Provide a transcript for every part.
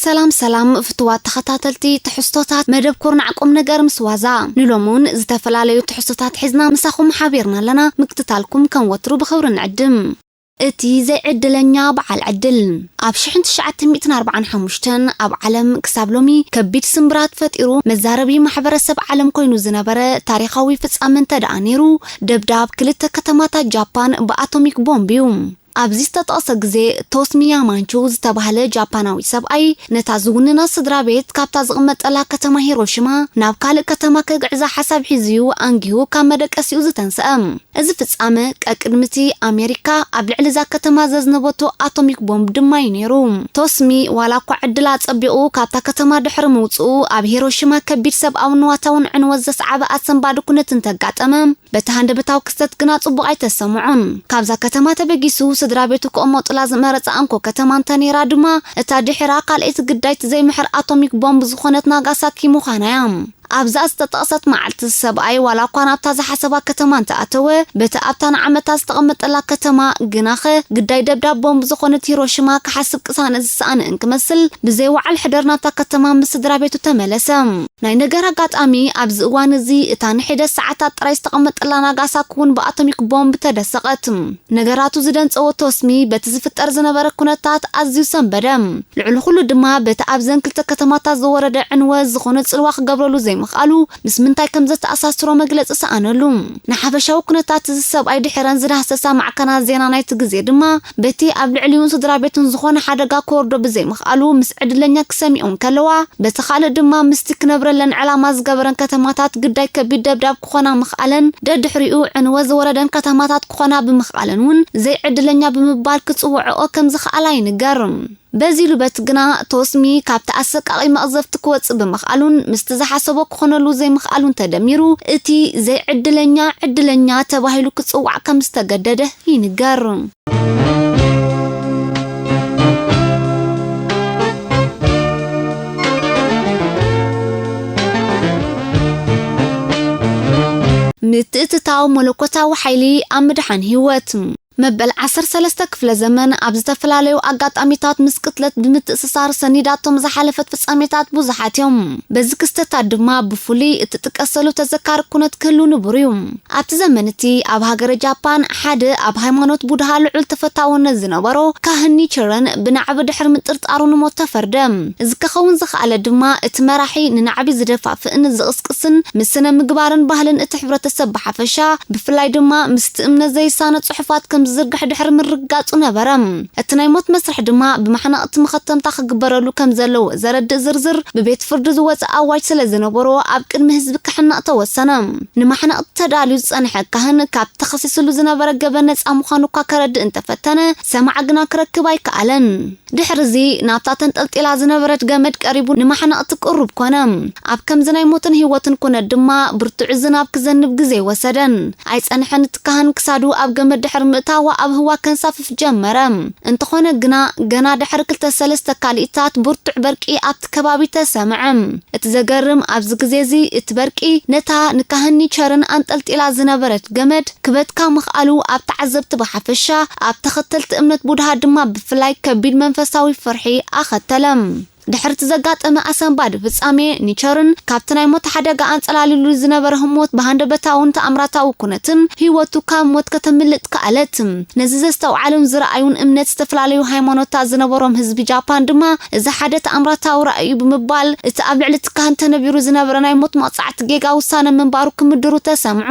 ሰላም ሰላም ፍቱዋት ተኸታተልቲ ትሕዝቶታት መደብ ኩርናዕ ቁም ነገር ምስ ዋዛ፣ ንሎሚ እውን ዝተፈላለዩ ትሕዝቶታት ሒዝና ምሳኹም ሓቢርና ኣለና። ምክትታልኩም ከም ወትሩ ብኽብሪ ንዕድም። እቲ ዘይዕድለኛ በዓል ዕድል። ኣብ ሽሕን ትሽዓተ ሚእትን ኣርባዓን ሓሙሽተን ኣብ ዓለም ክሳብ ሎሚ ከቢድ ስምብራት ፈጢሩ መዛረቢ ማሕበረሰብ ዓለም ኮይኑ ዝነበረ ታሪኻዊ ፍጻመ እንተ ደኣ ነይሩ፣ ደብዳብ ክልተ ከተማታት ጃፓን ብኣቶሚክ ቦምብ እዩ። ኣብዚ ዝተጠቕሰ ግዜ ቶስሚ ያማንቹ ዝተባህለ ጃፓናዊ ሰብኣይ ነታ ዝውንና ስድራ ቤት ካብታ ዝቕመጠላ ከተማ ሂሮሺማ ናብ ካልእ ከተማ ከግዕዛ ሓሳብ ሒዙ እዩ ኣንጊሁ ካብ መደቀሲኡ ዝተንስአ። እዚ ፍጻመ ቀቅድሚ እቲ ኣሜሪካ ኣብ ልዕሊ እዛ ከተማ ዘዝነበቶ ኣቶሚክ ቦምብ ድማ እዩ ነይሩ። ቶስሚ ዋላ እኳ ዕድል ኣጸቢቑ ካብታ ከተማ ድሕሪ ምውጽኡ ኣብ ሂሮሺማ ከቢድ ሰብኣውን ንዋታውን ዕንወት ዘስዓበ ኣሰንባዲ ኩነት እንተጋጠመ፣ በቲ ሃንደበታዊ ክስተት ግና ጽቡቕ ኣይተሰምዖን። ካብዛ ከተማ ተበጊሱ ስድራ ቤቱ ክቕመጡላ ዝመረጻ እንኮ ከተማ እንተ ነይራ ድማ፣ እታ ድሒራ ካልኣይቲ ግዳይት ዘይምሕር ኣቶሚክ ቦምብ ዝኾነት ናጋሳኪ ምዃና እያ። ኣብዛ ዝተጠቕሰት መዓልቲ ሰብኣይ ዋላ እኳ ናብታ ዝሓሰባ ከተማ እንተኣተወ፣ በቲ ኣብታ ንዓመታት ዝተቐመጠላ ከተማ ግናኸ ግዳይ ደብዳብ ቦምብ ዝኾነት ሂሮሺማ ክሓስብ ቅሳነ ዝሰኣነ እንክመስል ብዘይ ወዓል ሕደር ናብታ ከተማ ምስ ስድራ ቤቱ ተመለሰ። ናይ ነገር ኣጋጣሚ ኣብዚ እዋን እዚ እታ ንሒደት ሰዓታት ጥራይ ዝተቐመጠላ ናጋሳኪ እውን ብኣቶሚክ ቦምብ ተደሰቐት። ነገራቱ ዝደንጸዎ ቶስሚ በቲ ዝፍጠር ዝነበረ ኩነታት ኣዝዩ ሰንበደ። ልዕሊ ኩሉ ድማ በቲ ኣብዘን ክልተ ከተማታት ዝወረደ ዕንወት ዝኾነ ጽልዋ ክገብረሉ ዘይምኽኣሉ ምስ ምንታይ ከም ዘተኣሳስሮ መግለጺ ሰኣነሉ። ንሓፈሻዊ ኩነታት እዚ ሰብኣይ ድሒረን ዝዳህሰሳ ማዕከናት ዜና ናይቲ ግዜ ድማ በቲ ኣብ ልዕሊኡን ስድራ ቤቱን ዝኾነ ሓደጋ ክወርዶ ብዘይምኽኣሉ ምስ ዕድለኛ ክሰሚኡ እንከለዋ፣ በቲ ካልእ ድማ ምስቲ ክነብረለን ዕላማ ዝገበረን ከተማታት ግዳይ ከቢድ ደብዳብ ክኾና ምኽኣለን፣ ደድሕሪኡ ዕንወት ዝወረደን ከተማታት ክኾና ብምኽኣለን እውን ዘይዕድለኛ ብምባል ክጽውዕኦ ከም ዝኸኣላ ይንገር። በዚ ሉበት ግና ቶስሚ ካብቲ ኣሰቃቒ መቕዘፍቲ ክወጽእ ብምኽኣሉን ምስቲ ዝሓሰቦ ክኾነሉ ዘይምኽኣሉን ተደሚሩ እቲ ዘይዕድለኛ ዕድለኛ ተባሂሉ ክጽዋዕ ከም ዝተገደደ ይንገር። ምትእትታው መለኮታዊ ሓይሊ ኣብ ምድሓን ህይወት። መበል ዓሰርተ ሰለስተ ክፍለ ዘመን ኣብ ዝተፈላለዩ ኣጋጣሚታት ምስ ቅትለት ብምትእስሳር ሰኒዳቶም ዝሓለፈት ፍጻሜታት ብዙሓት እዮም። በዚ ክስተታት ድማ ብፍሉይ እትጥቀሰሉ ተዘካሪ ኩነት ክህሉ ንቡር እዩ። ኣብቲ ዘመን እቲ ኣብ ሃገረ ጃፓን ሓደ ኣብ ሃይማኖት ቡድሃ ልዑል ተፈታውነት ዝነበሮ ካህን ኒችረን ብናዕቢ ድሕሪ ምጥርጣሩ ንሞት ተፈርደ። እዚ ክኸውን ዝኸኣለ ድማ እቲ መራሒ ንናዕቢ ዝደፋፍእን ዝቕስቅስን ምስ ስነ ምግባርን ባህልን እቲ ሕብረተሰብ ብሓፈሻ፣ ብፍላይ ድማ ምስቲ እምነት ዘይሳነ ጽሑፋት ከም ዝዝርጋሕ ድሕሪ ምርግጋጹ ነበረ። እቲ ናይ ሞት መስርሕ ድማ ብማሕነቕቲ መኸተምታ ክግበረሉ ከም ዘለዎ ዘረድእ ዝርዝር ብቤት ፍርዲ ዝወጸ ኣዋጅ ስለ ዝነበሮ ኣብ ቅድሚ ህዝቢ ክሕነቕ ተወሰነ። ንማሕነቕቲ ተዳልዩ ዝጸንሐ ካህን ካብ ተኸሲስሉ ዝነበረ ገበን ነጻ ምዃኑ እኳ ከረድእ እንተፈተነ፣ ሰማዒ ግና ክረክብ ኣይከኣለን። ድሕሪ እዚ ናብታ ተንጠልጢላ ዝነበረት ገመድ ቀሪቡ ንማሕነቕቲ ቅሩብ ኮነ። ኣብ ከምዚ ናይ ሞትን ህይወትን ኩነት ድማ ብርቱዕ ዝናብ ክዘንብ ግዜ ወሰደን። ኣይጸንሐን እቲ ካህን ክሳዱ ኣብ ገመድ ድሕሪ ምእታዋ ኣብ ህዋ ከንሳፍፍ ጀመረ። እንተኾነ ግና ገና ድሕሪ ክልተ ሰለስተ ካልኢታት ብርቱዕ በርቂ ኣብቲ ከባቢ ተሰምዐ። እቲ ዘገርም ኣብዚ ግዜ እዚ እቲ በርቂ ነታ ንካህን ኒቸርን ኣንጠልጢላ ዝነበረት ገመድ ክበትካ ምኽኣሉ ኣብ ተዓዘብቲ ብሓፈሻ ኣብ ተኸተልቲ እምነት ቡድሃ ድማ ብፍላይ ከቢድ መንፈሳዊ ፍርሒ ኣኸተለ። ድሕርቲ ዘጋጠመ ኣሰንባዲ ፍጻሜ ኒቸርን ካብቲ ናይ ሞት ሓደጋ ኣንጸላሊሉ ዝነበረ ህሞት ብሃንደበታውን ተኣምራታዊ ኩነትን ህይወቱ ካብ ሞት ከተምልጥ ከኣለት። ነዚ ዘስተውዓሉን ዝረኣዩን እምነት ዝተፈላለዩ ሃይማኖታት ዝነበሮም ህዝቢ ጃፓን ድማ እዚ ሓደ ተኣምራታዊ ራእዩ ብምባል እቲ ኣብ ልዕሊ እቲ ካህን ተነቢሩ ዝነበረ ናይ ሞት መቕጻዕቲ ጌጋ ውሳነ ምንባሩ ክምድሩ ተሰምዑ።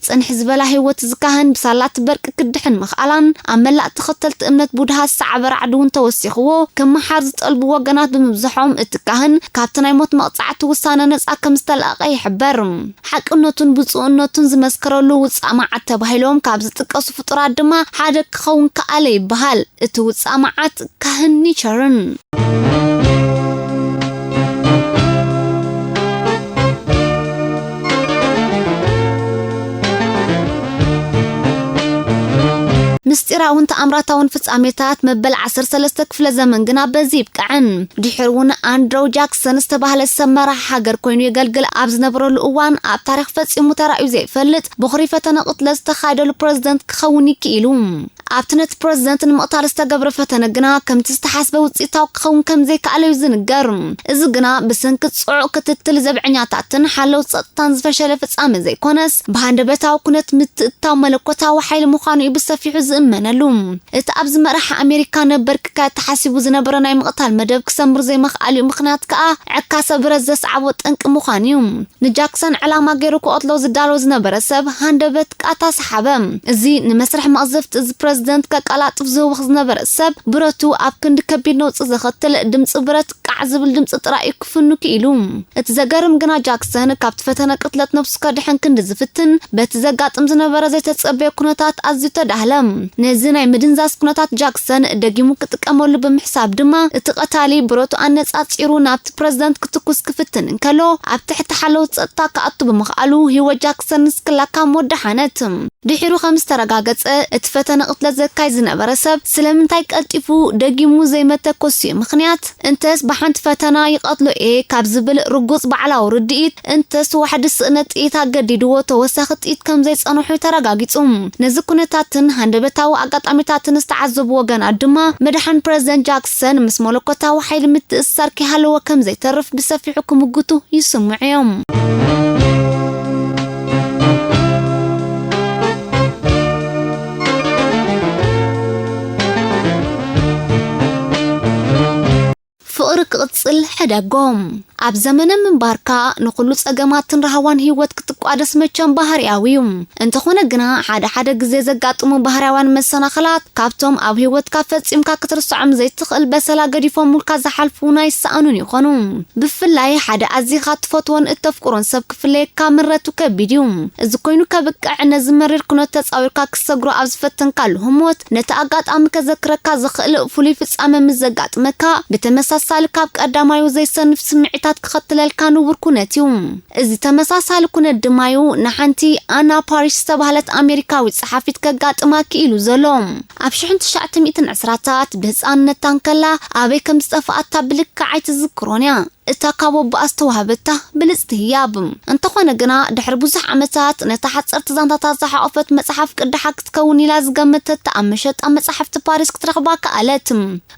ጽንሕ ዝበላ ህይወት እዚ ካህን ብሳላ እቲ በርቂ ክድሕን ምኽኣላን ኣብ መላእ ተኸተልቲ እምነት ቡድሃ ዝሰዓበ ራዕዲ እውን ተወሲኽዎ ክመሓር ዝጠልቡ ወገናት ብምብዝሖም እቲ ካህን ካብቲ ናይ ሞት መቕጻዕቲ ውሳነ ነጻ ከም ዝተለቐቐ ይሕበር። ሓቅነቱን ብፁዕነቱን ዝመስከረሉ ውጻእ መዓት ተባሂሎም ካብ ዝጥቀሱ ፍጡራት ድማ ሓደ ክኸውን ከኣለ ይበሃል። እቲ ውጻእ መዓት ካህን ኒቸርን። ምስጢራውን ተኣምራታውን ፍጻሜታት መበል ዓሰርተ ሰለስተ ክፍለ ዘመን ግና በዚ ይብቅዐን። ድሕር እውን ኣንድሮው ጃክሰን ዝተባህለ ሰብ መራሒ ሃገር ኮይኑ የገልግል ኣብ ዝነበረሉ እዋን፣ ኣብ ታሪኽ ፈጺሙ ተራእዩ ዘይፈልጥ ብኹሪ ፈተነ ቅትለት ዝተኻየደሉ ፕረዚደንት ክኸውን ይክኢሉ። ኣብቲ ነቲ ፕረዚደንት ንምቕታል ዝተገብረ ፈተነ ግና ከምቲ ዝተሓስበ ውጽኢታዊ ክኸውን ከም ዘይከኣለ እዩ ዝንገር። እዚ ግና ብሰንኪ ጽዑቕ ክትትል ዘብዐኛታትን ሓለውቲ ጸጥታን ዝፈሸለ ፍጻመ ዘይኮነስ፣ ብሃንደበታዊ ኩነት ምትእትታው መለኮታዊ ሓይሊ ምዃኑ እዩ ብሰፊሑ ዝእመነሉ። እቲ ኣብዚ መራሒ ኣሜሪካ ነበር ክካየድ ተሓሲቡ ዝነበረ ናይ ምቕታል መደብ ክሰምር ዘይምኽኣል እዩ ምኽንያት ከኣ ዕካሰ ብረት ዘስዓቦ ጠንቂ ምዃኑ እዩ። ንጃክሰን ዕላማ ገይሩ ክቐትሎ ዝዳሎ ዝነበረ ሰብ ሃንደበት ቃታ ሰሓበ። እዚ ንመስርሕ መቕዘፍቲ እዚ ፕረዚደንት ከቀላጥፍ ዝህውኽ ዝነበረ ሰብ፣ ብረቱ ኣብ ክንዲ ከቢድ ነውጺ ዘኸትል ድምጺ ብረት ቃዕ ዝብል ድምጺ ጥራይ እዩ ክፍኑ ክኢሉ። እቲ ዘገርም ግና፣ ጃክሰን ካብቲ ፈተነ ቅትለት ነብሱ ከድሕን ክንዲ ዝፍትን፣ በቲ ዘጋጥም ዝነበረ ዘይተጸበየ ኩነታት ኣዝዩ ተዳህለ። ነዚ ናይ ምድንዛዝ ኩነታት ጃክሰን ደጊሙ ክጥቀመሉ ብምሕሳብ ድማ፣ እቲ ቀታሊ ብረቱ ኣነጻጺሩ ናብቲ ፕረዚደንት ክትኩስ ክፍትን እንከሎ፣ ኣብ ትሕቲ ሓለውቲ ጸጥታ ክኣቱ ብምኽኣሉ፣ ህይወት ጃክሰን ንስክላ ካብ ሞት ደሓነት። ድሒሩ ከም ዝተረጋገጸ፣ እቲ ፈተነ ቅትለት ዘካይድ ዝነበረ ሰብ ስለምንታይ ቀልጢፉ ደጊሙ ዘይመተኮሲኡ ምኽንያት፣ እንተስ ብሓንቲ ፈተና ይቐትሎ እየ ካብ ዝብል ርጉጽ ባዕላዊ ርድኢት፣ እንተስ ዋሕዲ ስእነት ጥይት ኣገዲድዎ ተወሳኺ ጥይት ከም ዘይጸንሑ ተረጋጊጹ። ነዚ ኩነታትን ሃንደበታዊ ኣጋጣሚታትን ዝተዓዘቡ ወገናት ድማ፣ ምድሓን ፕረዚደንት ጃክሰን ምስ መለኮታዊ ሓይሊ ምትእስሳር ከይሃለዎ ከም ዘይተርፍ ብሰፊሑ ክምጉቱ ይስምዑ እዮም። ፍቕሪ ክቕጽል ሕደጎ። ኣብ ዘመነ ምንባርካ ንኹሉ ጸገማትን ራህዋን ህይወት ክትቋደስ መቸም ባህርያዊ እዩ። እንተኾነ ግና፣ ሓደ ሓደ ግዜ ዘጋጥሙ ባህርያውያን መሰናኽላት፣ ካብቶም ኣብ ህይወትካ ፈጺምካ ክትርስዖም ዘይትኽእል በሰላ ገዲፎምልካ ዝሓልፉ ናይ ሰኣኑን ይኾኑ። ብፍላይ ሓደ ኣዚኻ ትፈትዎን እተፍቅሮን ሰብ ክፍለየካ ምረቱ ከቢድ እዩ። እዚ ኮይኑ ከብቅዕ፣ ነዚ መሪር ኩነት ተጻዊርካ ክትሰግሮ ኣብ ዝፈተንካሉ ህሞት፣ ነቲ ኣጋጣሚ ከዘክረካ ዝኽእል ፍሉይ ፍጻመ ምስ ዘጋጥመካ፣ ብተመሳሳሊ ካብ ቀዳማዩ ዘይሰንፍ ስምዒታት ክኸትለልካ ንቡር ኩነት እዩ። እዚ ተመሳሳሊ ኩነት ድማዩ ንሓንቲ ኣና ፓሪሽ ዝተባህለት ኣሜሪካዊት ጸሓፊት ከጋጥማ ክኢሉ ዘሎ። ኣብ ሽሕን ትሽዓተ ሚእትን ዕስራታት ብህጻንነታ እንከላ ኣበይ ከም ዝጠፍኣታ ብልክዕ ኣይትዝክሮን እያ። እታ ካብ ኣቦኣ ዝተዋህበታ ብልጽቲ ህያብ። እንተኾነ ግና፣ ድሕሪ ብዙሕ ዓመታት ነታ ሓጸርቲ ዛንታታት ዝሓቖፈት መጽሓፍ ቅዳሓ ክትከውን ኢላ ዝገመተታ ኣብ መሸጣ መጻሕፍቲ ፓሪስ ክትረኽባ ከኣለት።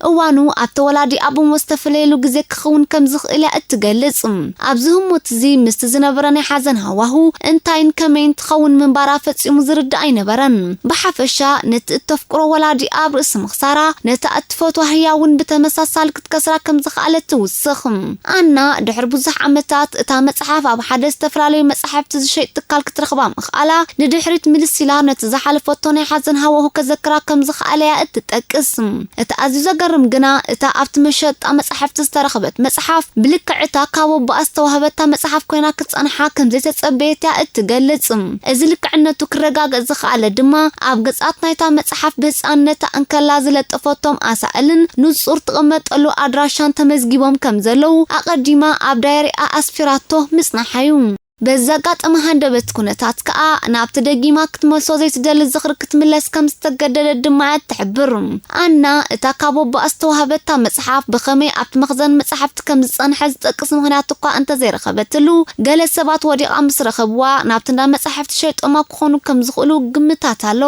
እዋኑ ኣብቲ ወላዲ ኣብ ሞት ዝተፈለየሉ ግዜ ክኸውን ከም ዝኽእል እያ እትገልጽ። ኣብዚ ህሞት እዚ ምስቲ ዝነበረ ናይ ሓዘን ሃዋሁ፣ እንታይን ከመይን ትኸውን ምንባራ ፈጺሙ ዝርዳእ ኣይነበረን። ብሓፈሻ፣ ነቲ እተፍቅሮ ወላዲ ኣብ ርእሲ ምኽሳራ፣ ነታ እትፈትዋ ህያው እውን ብተመሳሳሊ ክትከስራ ከም ዝኸኣለት ትውስኽ። ኣና፣ ድሕሪ ብዙሕ ዓመታት፣ እታ መጽሓፍ ኣብ ሓደ ዝተፈላለዩ መጻሕፍቲ ዝሸይጥ ትካል ክትረኽባ ምኽኣላ፣ ንድሕሪት ምልስ ኢላ፣ ነቲ ዝሓለፈቶ ናይ ሓዘን ሃዋሁ ከዘክራ ከም ዝኸኣለ እያ እትጠቅስ። እቲ ኣዝዩ ዘገርም ግና፣ እታ ኣብቲ መሸጣ መጻሕፍቲ ዝተረኽበት መጽሓፍ፣ ብልክዕ እታ ካብ ኣቦኣ ዝተዋህበታ መጽሓፍ ኮይና ክትጸንሓ ከም ዘይተጸበየት እያ እትገልጽ። እዚ ልክዕነቱ ክረጋገጽ ዝኸኣለ ድማ፣ ኣብ ገጻት ናይታ መጽሓፍ ብህጻንነታ እንከላ ዝለጠፈቶም ኣሳእልን ንጹር ትቕመጠሉ ኣድራሻን ተመዝጊቦም ከም ዘለዉ፣ ኣቐዲማ ኣብ ዳየሪኣ ኣስፊራቶ ምጽናሓ እዩ። በዚ ኣጋጣሚ ሃንደበት ኩነታት ከኣ፣ ናብቲ ደጊማ ክትመልሶ ዘይትደሊ ዝኽሪ ክትምለስ ከም ዝተገደደት ድማ እያ እትሕብር። ኣና፣ እታ ካብ ኣቦኣ ዝተዋህበታ መጽሓፍ ብኸመይ ኣብቲ መኽዘን መጻሕፍቲ ከም ዝጸንሐ ዝጠቅስ ምኽንያት እኳ እንተዘይረኸበትሉ፣ ገለ ሰባት ወዲቓ ምስ ረኸብዋ፣ ናብቲ እንዳ መጻሕፍቲ ሸይጦማ ክኾኑ ከም ዝኽእሉ ግምታት ኣሎ።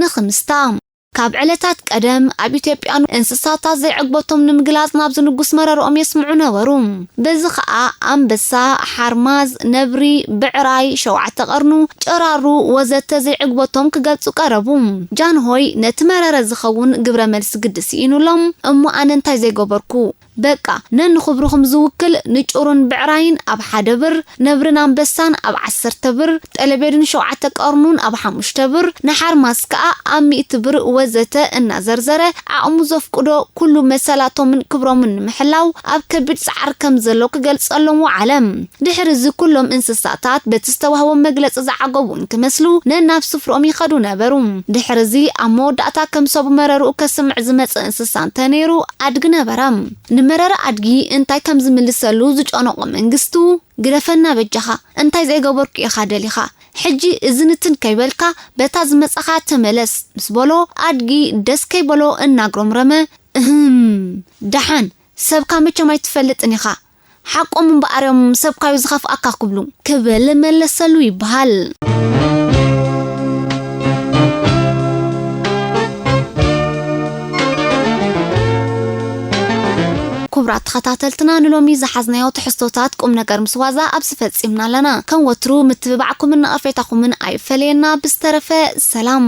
ንኽምስታ፣ ካብ ዕለታት ቀደም ኣብ ኢትዮጵያ እንስሳታት ዘይዕግበቶም ንምግላጽ ናብዚ ንጉስ መረርኦም የስምዑ ነበሩ። በዚ ኸኣ ኣንበሳ፣ ሓርማዝ፣ ነብሪ፣ ብዕራይ፣ ሸውዓተ ቀርኑ፣ ጨራሩ ወዘተ ዘይዕግበቶም ክገልጹ ቀረቡ። ጃንሆይ ነቲ መረረ ዝኸውን ግብረ መልሲ ግዲ ስኢኑሎም፣ እሞ ኣነ እንታይ ዘይገበርኩ? በቃ፣ ነንኽብርኹም ዝውክል ንጭሩን ብዕራይን ኣብ ሓደ ብር፣ ነብርን ኣንበሳን ኣብ ዓሰርተ ብር፣ ጠለቤዱን ሸውዓተ ቀርኑን ኣብ ሓሙሽተ ብር፣ ንሓርማዝ ከኣ ኣብ ሚእቲ ብር ወዘተ እናዘርዘረ ዓቕሙ ዘፍቅዶ ኩሉ መሰላቶምን ክብሮምን ንምሕላው ኣብ ከቢድ ጻዕሪ ከም ዘሎ ክገልጸሎም ወዓለ። ድሕሪ እዚ ኩሎም እንስሳታት በቲ ዝተዋህቦም መግለጺ ዝዓገቡ እንክመስሉ ነናብ ስፍርኦም ይኸዱ ነበሩ። ድሕሪ እዚ ኣብ መወዳእታ ከም ሰብ መረርኡ ከስምዕ ዝመጸ እንስሳ እንተነይሩ ኣድጊ ነበረ። ንመረረ ኣድጊ እንታይ ከም ዝምልሰሉ ዝጨነቖ መንግስቱ፣ "ግደፈና በጃኻ፣ እንታይ ዘይገበርኩ ኢኻ ደሊኻ? ሕጂ እዚ ንትን ከይበልካ በታ ዝመጻኻ ተመለስ" ምስ በሎ፣ ኣድጊ ደስ ከይበሎ እናጉረምረመ፣ "እህም፣ ደሓን፣ ሰብካ መቸም ኣይትፈልጥን ኢኻ። ሓቆም እምበኣር እዮም ሰብካዩ ዝኸፍኣካ ክብሉ" ክብል መለሰሉ ይበሃል። ክቡራት ተኸታተልትና፣ ንሎሚ ዝሓዝናዮ ትሕዝቶታት ቁም ነገር ምስ ዋዛ ኣብዚ ፈጺምና ኣለና። ከም ወትሩ ምትብባዕኩምን ነቐፌታኹምን ኣይፈለየና። ብዝተረፈ ሰላም።